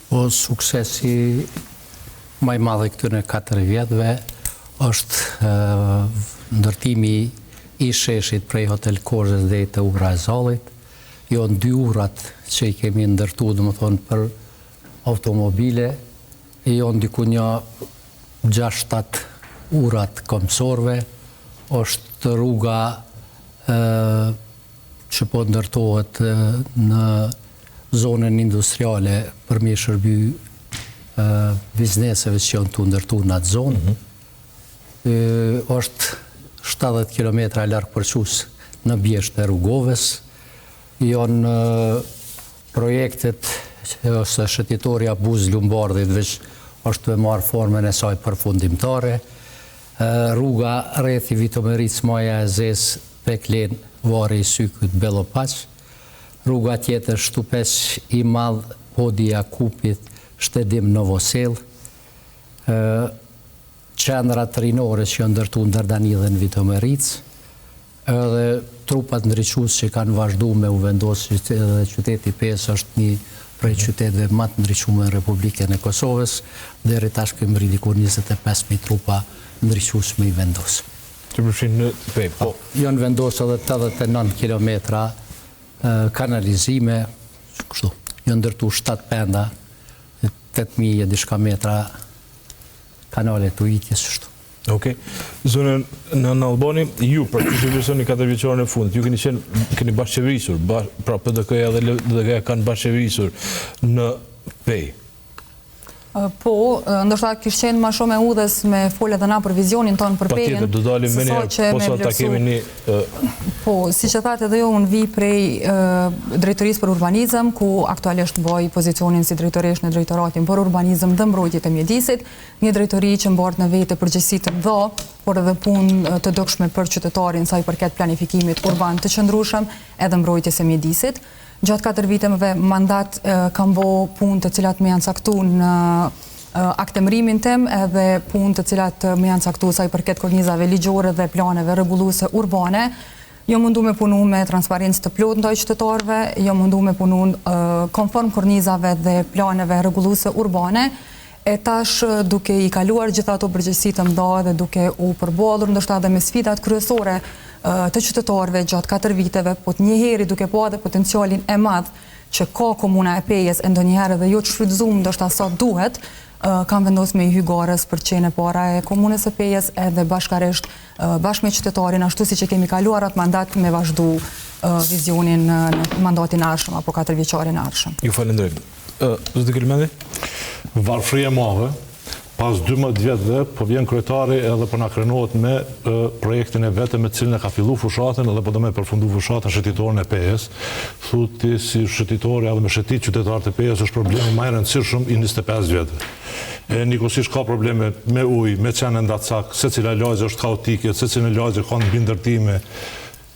Po suksesi ma i madh i këtyre 4 vjetëve është ndërtimi i sheshit prej Hotel Kozhës deri te Ura e Zallit. Jonë dy urat që i kemi ndërtu, domethonë për automobile, jonë diku një 6-7 urat këmbësorëve, është rruga që po ndërtohet në zonën industriale për me i shërby bizneseve që janë tu ndërtu në atë zonë. Mm -hmm. është 70 km largpërçues në Bjeshkët e Rugovës. Janë projektet ose shëtitorja buzë Lumbardhit veç është tu e marrë formën e saj përfundimtare. Rruga rrethi Vitomericë Maja e Zezë Peklen Varri i Sykut Bellopaq. Rruga tjetër Shtupec i Madh Podi i Jakupit Shtedim Novosellë. Qendrat rinore që janë ndërtu në Dardani dhe në Vitomericë, edhe trupat ndriçues që kanë vazhdu me u vendosë edhe qyteti i Pejës është një prej qyteteve ma të ndriçume në Republikën e Kosovës, deri tash kemi mrri diku 25.000 trupa ndriçues me i vendosë. Të përfshin në Pejë, po. Janë vendosë edhe 89 kilometra kanalizime, kështu. Janë ndërtu 7 penda, 8.000 e diçka metra kanale të ujitjes kështu. Okej. Zonja Nallbani, ju pra qysh e vlerësoni 4 vjeçarin e fundit, ju keni qenë keni bashkëqeverisur, pra PDK-ja dhe LDK-ja kanë bashkëqeverisur në Pejë. Po, ndoshta kish qenë ma shumë e udhës me fol edhe na për vizionin tonë për Pejën. Patjetër, do dalim menjëherë, po sa ta kemi një... Po, siç e thatë edhe ju, unë vi prej drejtorisë për urbanizëm, ku aktualisht mbaj pozicionin si drejtoreshë në drejtoratin për urbanizëm dhe mbrojtje të mjedisit, një drejtori që mbart në vete përgjegjësi të mëdha, por edhe punë të dukshme për qytetarin sa i përket planifikimit urban të qëndrueshëm edhe mbrojtjes së mjedisit. Gjatë 4 viteve mandat kam bo punë të cilat më janë caktu në aktemërimin tim edhe punë të cilat më janë caktu sa i përket kornizave ligjore dhe planeve rregulluese urbane. Jom mundu me punu me transparencë të plotë ndaj qytetarëve, jom mundu me punu konform kornizave dhe planeve rregulluese urbane, e tash duke i kaluar gjitha ato përgjegjësi të mëdha dhe duke u përballur ndoshta edhe me sfidat kryesore të qytetarëve gjatë 4 viteve, po të njëheri duke pa edhe potencialin e madh që ka komuna e Pejës e ndonjëherë edhe jo të shfrytëzuar ndoshta sa duhet, kam vendos me i hy garës për qenë e para e komunës së Pejës edhe bashkarisht bashkë me qytetarin ashtu siç e kemi kaluar atë mandat me vazhdu vizionin në mandatin e ardhshëm apo 4 vjeçarin e ardhshëm. Ju falenderoj. Zoti Kelmendi? Varfëri e madhe, pas 12 vjetëve, po vjen kryetari edhe po na krenohet me projektin e vet me të cilin e ka fillu fushatën edhe po do me përfundu fushatën shëtitoren e Pejës. Thu ti si shëtitorja edhe me shëtit qytetarët e Pejës është problemi më i rëndësishëm i 25 vjetëve. E njëkohësisht ka probleme me ujë, me qen endacak, secila lagje është kaotike, secila lagje ka mbindërtime.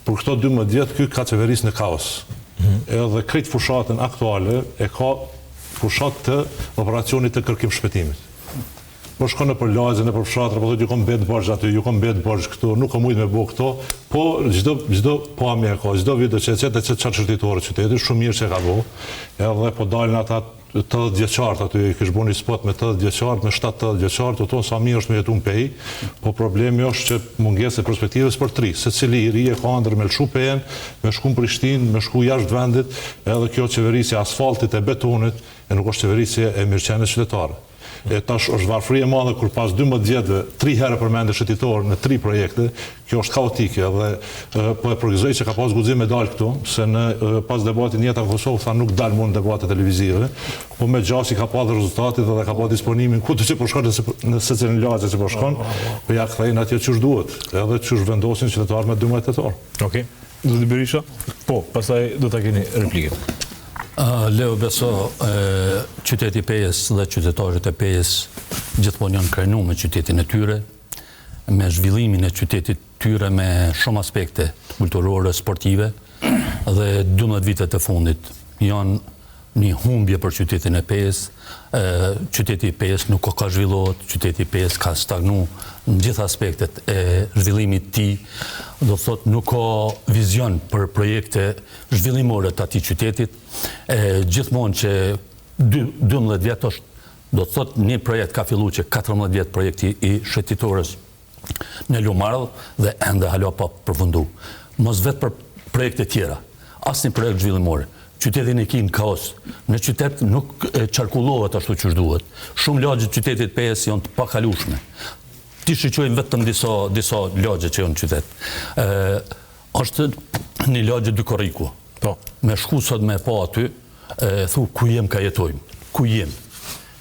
Për këto 12 vjet ky ka qeveris në kaos. Edhe krejt fushatën aktuale e ka fushatë të operacionit të kërkim shpëtimit. Po shkon nëpër lagje, nëpër fshatra, po thotë ju kom mbet borxh aty, ju kom mbet borxh këtu, nuk kom mujt me bo këto, po çdo çdo pamje e ka, çdo video që e qet e qet qat shëtitore qytetit, shumë mirë që e ka bo. Edhe po dalin ata 80 vjeçarët aty, i kish bo një spot me 80 vjeçarët, me 70 vjeçarët, tu thonë sa mirë është me jetu në Pejë, po problemi është që mungesë e perspektivës për t'ri, secili i ri e ka ëndërr me lëshu Pejën, me shku në Prishtinë, me shku jashtë vendit, edhe kjo qeverisje asfaltit e betonit, e nuk është qeverisje e mirëqenies qytetare. E tash është varfëri e madhe kur pas 12 vjetëve, tri herë përmende shëtitor në tri projekte, kjo është kaotike dhe po e përgëzoj që ka pas guxim me dal këtu, se në pas debatit Jeta në Kosovë tha nuk dal mu në debate televizive, po me gjasë i ka pa dhe rezultatit dhe ka pa disponimin ku të që po shkon në secilën lagje që po shkon, po ja kthejnë atje qysh duhet, edhe qysh vendosin qytetarët me 12 tetor. Okej. Zoti Berisha? Po, pastaj do ta keni replikën. Leo beso, qyteti i Pejës dhe qytetarët e Pejës gjithmonë janë krenu me qytetin e tyre, me zhvillimin e qytetit tyre me shumë aspekte kulturore, sportive dhe 12 vitet e fundit janë një humbje për qytetin e Pejës, qyteti i Pejës nuk ka zhvillohet, qyteti i Pejës ka stagnu në gjithë aspektet e zhvillimit të tij, do të thotë nuk ka vizion për projekte zhvillimore të atij qytetit, e gjithmonë që 12 vjet është, do të thotë një projekt ka fillu që 14 vjet projekti i shëtitores në Lumardh dhe ende hala pa përfundu. Mos vet për projekte tjera, asnjë projekt zhvillimor. Qytetin e ki në kaos. Në qytet nuk qarkullohet ashtu qysh duhet. Shumë lagje të qytetit Pejës janë të pakalueshme. T'i shiqojmë vetëm disa disa lagje që janë në qytet. Ë është një lagje dy korriku. Po. Me shku sot me pa aty, e thu ku jem ka jetojmë, ku jem.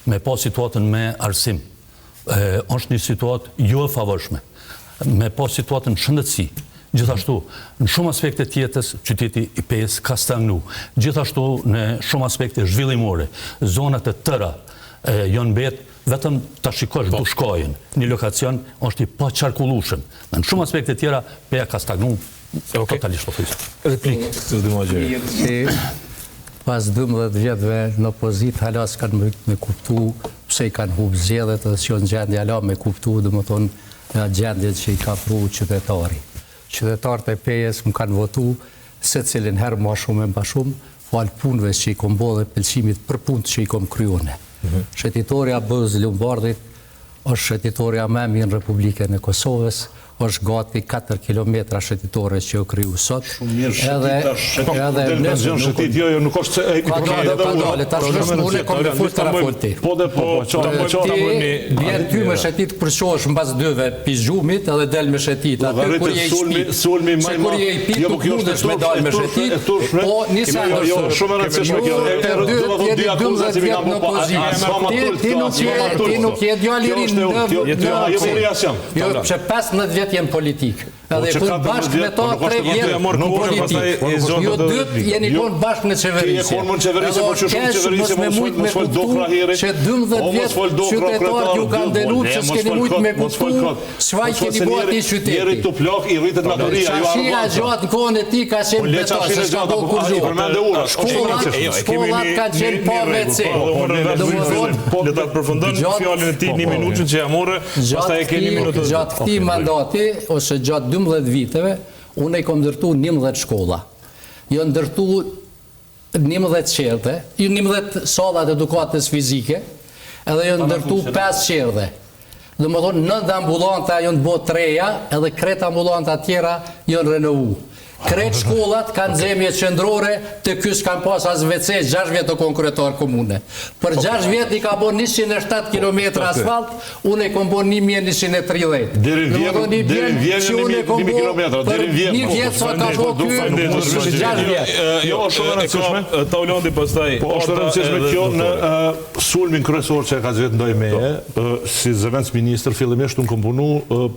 Me pa situatën me arsim, është një situatë jo e favorshme. Me pa situatën në shëndetësi, gjithashtu, në shumë aspekte të jetës, qyteti i Pejës ka stagnu. Gjithashtu, në shumë aspekte zhvillimore, zonat e tëra janë mbet vetëm ta shikosh po. Dushkajën, një lokacion është i paqarkullueshëm. Në shumë aspekte tjera, Peja ka stagnu totalisht po thysë. Replikë, të Muhaxheri. Si pas 12 vjetëve në opozitë hala s'kanë mujt me kuptu pse i kanë hup zgjedhjet edhe s'jon n'gjendje hala me kuptu domethonë atë gjendjen që i ka pru qytetari. Qytetarët e Pejës më kanë votu secilin herë ma shumë e ma shumë falë punëve që i kom bo dhe pëlqimit për punët që i kom kry une. Shëtitorja buzë Lumbardhit Është shëtitorja më e mirë në Republikën e Kosovës, është gati 4 kilometra shëtitore që u kriju sot. Shumë mirë shëtita, shëtit, edhe del në zgjon shëtit, jo, jo, nuk është se e ka dale, ka dale, tash është unë kom me fol të folti. Po dhe po, po, po, ti vjen ty me shëtit kur çohesh mbas dyve pi gjumit edhe del me shëtit, aty kur je i shpit. Sulmi më i madh. Jo, po kjo është me dal me shëtit. Po një send jo, jo, shumë e rëndësishme kjo. E do të dy akuza që kanë bërë. Ti ti nuk je ti nuk je djalë i ri në në Jo, që 15 vjet je në politikë. Po, Edhe që kon bashkë me ta po, 3 vjet në politikë. Jo dy jeni kon bashkë në qeverisje. Ti je kon në qeverisje, po që shumë qeverisje mos mos mos fol dokra heri. Që 12 po, vjet qytetarët ju kanë dënu që s'keni mujt me kuptu çfarë keni bërë atij qyteti. Njeri të plak i rritet naturia, jo arroganca. Çarshia gjatë në kohën e tij ka qenë po, beton, se s'ka bërë kurrgjë. Shkollat, shkollat kanë qenë pa WC. Po, le ta përfundon fjalën e tij një minutë që ja more, pastaj e keni minutën. Gjatë këtij mandati ose gjatë 12 viteve, unë i kom ndërtu 11 shkolla. Janë ndërtu 11 çerdhe, 11 salla të edukatës fizike, edhe janë ndërtu 5 çerdhe. Domethonë, 9 ambulanta janë bo të reja, edhe krejt ambulanta tjera janë renovu. Krejt shkollat kanë nxehmje qendrore, te ky s'kanë pas as WC, 6 vjet o kon kryetar komune. Për 6 vjet i ka bo 107 km asfalt, unë e kom bo 1130. Deri në Vjenë, deri në Vjenë janë 1000 kilometra, deri në Vjenë. Një vjet sa ka bo ky, 6 vjet. Jo, është shumë e rëndësishme. Taulanti pastaj. Po është e rëndësishme kjo në sulmin kryesor që e ka gjetë ndaj meje, si zëvendësministër, fillimisht unë kom punu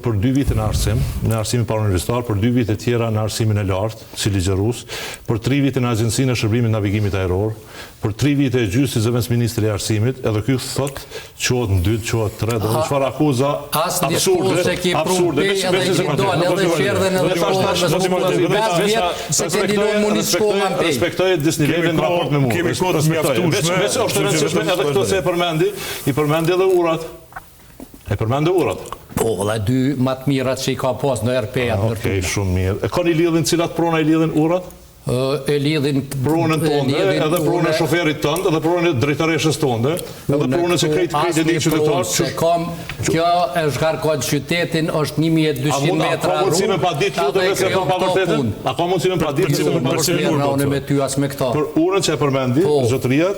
për dy vite në arsim, në arsimin parauniversitar, për dy vite tjera në arsimin e lartë, si ligjërues, për tri vite në Agjencinë e Shërbimit Navigimit Ajror, për tri vite e gjysë si zëvendësministër i arsimit, edhe ky thotë, çohet në dy, çohet tre, do të çfarë akuza absurde, absurde, veç veç një sekondë, edhe çerdhen edhe shkollën, pesë vjet se keni lënë mu një shkollë në Pejë. Respektoj disnivelin në raport me mua. Kemi kohë të mjaftueshme. Veç veç është e rëndësishme edhe këto se e përmendi, i përmendi edhe urat. E përmendi urat. Po, vëlla, dy ma të mirat që i ka pas në RP-ja të ndërtuara. Okej, shumë mirë. E kanë i lidhin cilat prona i lidhin urat? E lidhin pronën tënde, edhe pronën e shoferit tënd, edhe pronën e drejtoreshës tënde, edhe pronën që krejt krejt e din qytetarët. Se kam, kjo e shkarkon qytetin, është 1200 metra rrugë. A ka mundësi me padit lutem se po pa vërtetën? A ka mundësi me padit se po pa vërtetën? Unë me ty as me këta. Për urën që e përmendi, po. zotëria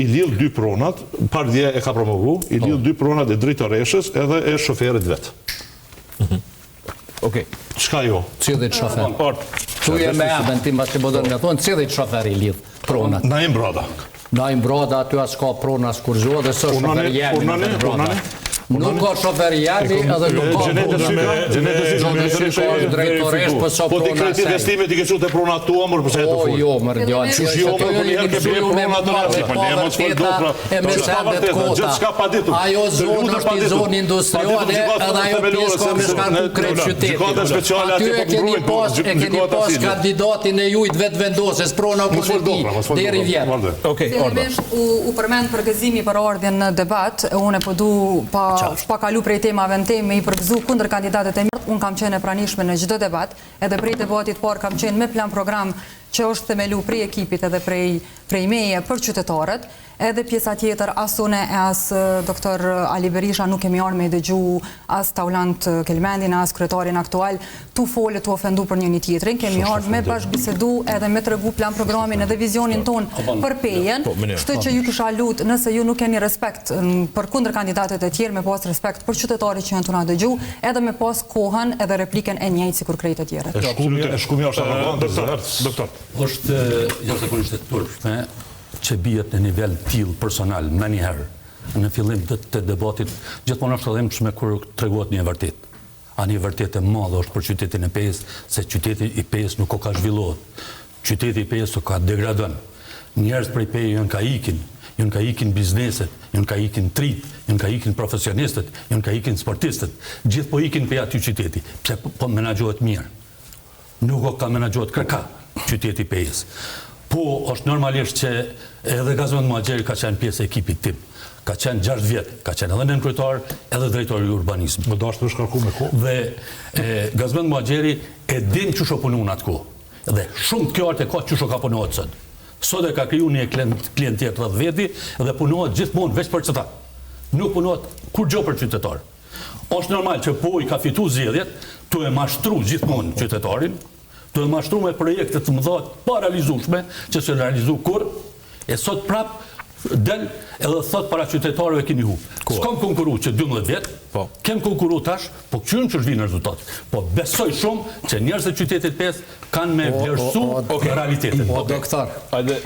i lidh dy pronat, pardje e ka promovu, i lidh po. dy pronat e drejtoreshës edhe e shoferit vet. Mhm. Okej. Çka jo? Cilit shofer? Thuje me emën ti mbasi po don me thonë, cilit shofer i lidh pronat? Naim Brada. Naim Brada aty as ka pronë as kurgjo dhe s'është shofer jemi në Brada. Nuk ka shofer jemi edhe nuk ka Xhenete Syka, Xhenete Syka, Xhenete Syka është drejtoresh po s'o Po ti prona krejt saj. investimet i ke çu te pronat tua, mor pse e të Po fol. jo, mër djalë, Qysh jo, mor, po një herë ke ble pronat të me Po le mos fol dokra. e me sendet kota. Gjithçka pa ditur. Ajo zonë është një zonë industriale edhe ajo pjesë ka me shkarku krejt qytetin. Gjykata speciale aty po e keni mbrojnë, po, pas, e keni gjykata pas civile. kandidatin e juj të Vetëvendosjes, prona Mos fol ku dokra, mos fol deri dokra. vjet. Vazhdo. Okej, Arda. Fillimisht u, u përmend përgëzimi për ardhjen në debat, unë po du pa, pa kalu prej temave në temë me i përgëzu kundër kandidatët e mirë, unë kam qenë e pranishme në çdo debat, edhe prej debatit parë kam qenë me plan program. që është themelu prej ekipit edhe prej prej meje për qytetarët, edhe pjesa tjetër as une e as doktor Ali Berisha nuk kemi ardhë me dëgju as Taulant Kelmendin as kryetarin aktual tu folë tu ofendu për njëni tjetrin, kemi ardhë me bashkëbisedu edhe me tregu plan programin edhe vizionin tonë për Pejën, po, kështu që ju kisha lut nëse ju nuk keni respekt për kundër kandidatët e tjerë me pas respekt për qytetarët që janë tu na dëgju edhe me pas kohën edhe replikën e njëjtë sikur krejt të tjerët. E shkumja, e shkumja është arrogante, doktor. Është jashtëzakonisht e turpshme që bihet në nivel të tillë personal menjëherë në fillim të, të debatit, gjithmonë është e dhimbshme kur tregohet një e vërtetë. A një vërtetë e madhe është për qytetin e Pejës, se qyteti i Pejës nuk o ka zhvillohet. Qyteti i Pejës o ka degradon. Njerëz prej Peje janë ka ikin, janë ka ikin bizneset, janë ka ikin të rijtë, janë ka ikin profesionistët, janë ka ikin sportistët. Gjithë po ikin prej aty qyteti, pse po menaxhohet mirë. Nuk o ka menaxhohet kërka qyteti i Pejës. Po, është normalisht që edhe Gazmend Muhaxheri ka qenë pjesë e ekipit tim. Ka qenë 6 vjet, ka qenë edhe nënkryetar, edhe drejtor i urbanizmit. Më dashtë me shkarku me kohë. Dhe e, Gazmend Muhaxheri e din qysh o punu në atë kohë. Dhe shumë të qartë e ka qysh o ka punohet sot. Sot e ka kriju një klientelë rreth veti dhe punohet gjithmonë veç për qëta. Nuk punohet kurgjo për qytetarë. Është normal që po i ka fitu zgjedhjet, tu e mashtru gjithmonë qytetarin, tu e mashtru me projekte të mëdha të parealizueshme, që s'janë realizu kurrë, e sot prap del edhe thot para qytetarëve keni hup. S'kam konkuru që 12 vjet, po. kem konkuru tash, po këqyrim qysh vijnë rezultat. Po besoj shumë që njerëzit e qytetit Pejës kanë me vlerësu realitetin. O, doktor,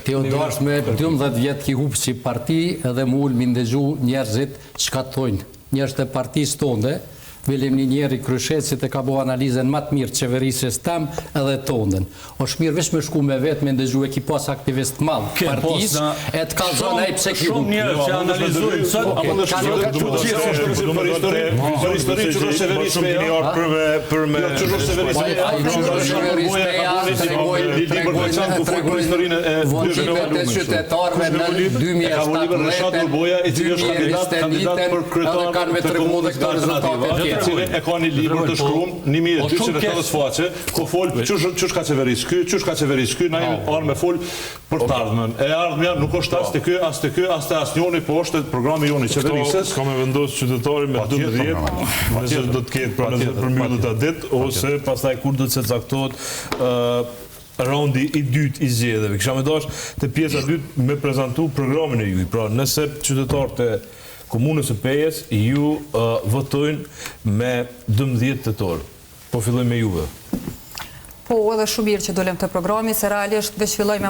ti u dasht me 12 vjet ki hup si parti edhe mu ul mi ndëgju njerëzit çka thonë. Njerëzit e partisë tonde, bile një njeri kryshecit e ka bo analizën ma të mirë të qeverisjes tem edhe tondën. Osht mirë veç me shku me vet me ndëgju e ki pas aktivist të madh të partisë e të kallzon ai pse ki hup. Shumë njerëz që analizojnë sot apo në shkruajnë të për histori për histori që është qeverisë Peja për me jo që është qeverisë Peja që është qeverisë Peja tregojnë tregojnë tregojnë historinë e votimet e qytetarëve në 2017 Boja i cili është kandidat kandidat për kryetar të komunës nga Alternativa, i cili e ka një libër të shkruar 1270 faqe, ku fol qysh qysh ka qeveris ky, qysh ka qeveris ky, na jemi ardhur me fol për të ardhmen. E ardhmja nuk është as te ky, as te ky, as te asnjëri, po është programi jonë i qeverisjes. Ka me vendos qytetari me 12, nëse do të ketë pra nëse përmbyllet atë ditë ose pastaj kur do të caktohet raundi i dytë i zgjedhjeve. Kisha me dash te pjesa e dytë me prezantu programin e juj. Pra, nëse qytetarët e komunës së Pejës ju uh, votojnë me 12 tetor. Po filloj me juve. Po, edhe shumë mirë që dolëm te programi, se realisht veç filloj me.